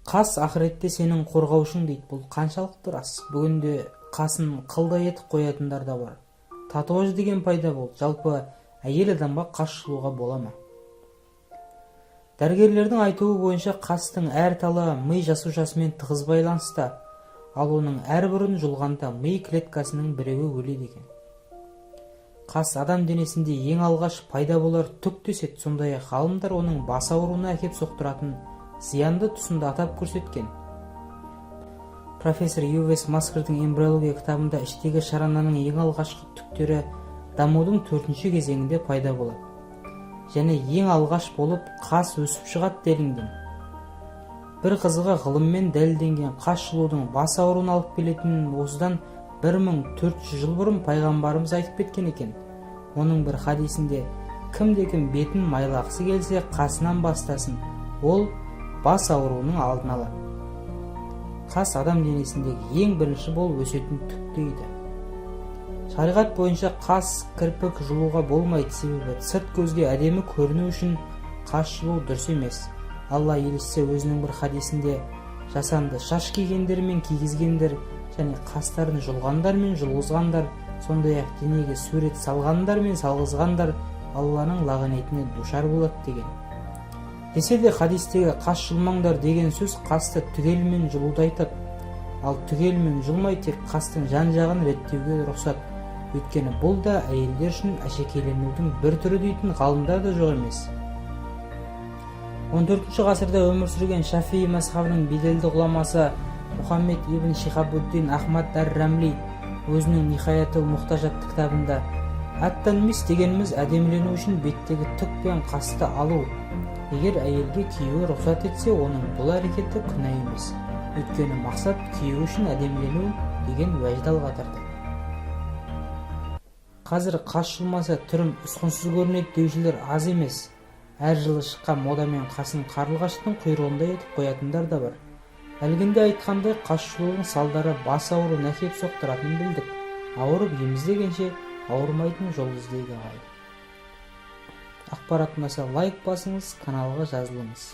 Қас ақыретте сенің қорғаушың дейді. Бұл қаншалықты рас? Бүгінде қасын қылдай етіп қоятындар да бар. Татуаж деген пайда болды. Жалпы, әйел адамға қас жұлуға бола ма? Дәрігерлердің айтуы бойынша, қастың әр талы ми жасушасымен тығыз байланыста. Ал оның әрбірін жұлғанда ми клеткасының біреуі өледі екен. Қас адам денесінде ең алғаш пайда болар түк деседі. Сондай-ақ ғалымдар оның бас ауруына әкеп соқтыратын зиянды тұсын да атап көрсеткен. Профессор Ювес Маскердің «Эмбриология» кітабында іштегі шарананың ең алғашқы түктері дамудың төртінші кезеңінде пайда болады және ең алғаш болып қас өсіп шығады делінген. Бір қызығы, ғылыммен дәлелденген қас жұлудың бас ауруын алып келетінін осыдан 1400 жыл бұрын пайғамбарымыз айтып кеткен екен. Оның бір хадисінде: «Кімде-кім бетін майлағысы келсе, қасынан бастасын, ол бас ауруының алдын алады. Қас адам денесіндегі ең бірінші болып өсетін түк», – дейді. Шариғат бойынша қас, кірпік жұлуға болмайды. Себебі сырт көзге әдемі көріну үшін қас жұлу дұрыс емес. Алла елшісі өзінің бір хадисінде: «Жасанды шаш кигендер мен кигізгендер және қастарын жұлғандар мен жұлғызғандар, сондай-ақ денеге сурет салғандар мен салғызғандар Алланың лағнетіне душар болады», – деген. Десе де, хадистегі «қас жұлмаңдар» деген сөз қасты түгелімен жұлуды айтады. Ал түгелімен жұлмай, тек қастың жан жағын реттеуге рұқсат. Өйткені бұл да әйелдер үшін әшекейленудің бір түрі дейтін ғалымдар да жоқ емес. 14 ғасырда өмір сүрген Шафии мазхабының беделді ғұламасы Мұхаммед ибн Шихабуддин Ахмад әр Рамли өзінің «Нихаятул Мұхтаж» атты кітабында: «Ат-танмис дегеніміз – әдемілену үшін беттегі түк пен қасты алу. Егер әйелге күйеуі рұқсат етсе, оның бұл әрекеті күнә емес, өйткені мақсат күйеуі үшін әдемілену», – деген уәжді алға тартады. Қазір қас жұлмаса, түрім ұсқынсыз көрінеді деушілер аз емес. Әр жылы шыққан модамен қасын қарлығаштың құйрығындай етіп қоятындар да бар. Әлгінде айтқандай, қас жұлудың салдары бас ауруына әкеп соқтыратынын білдік. Ауырып ем іздегенше, ауырмайтын жол іздейік, ағайын. Ақпарат ұнаса, лайк басыңыз, каналға жазылыңыз.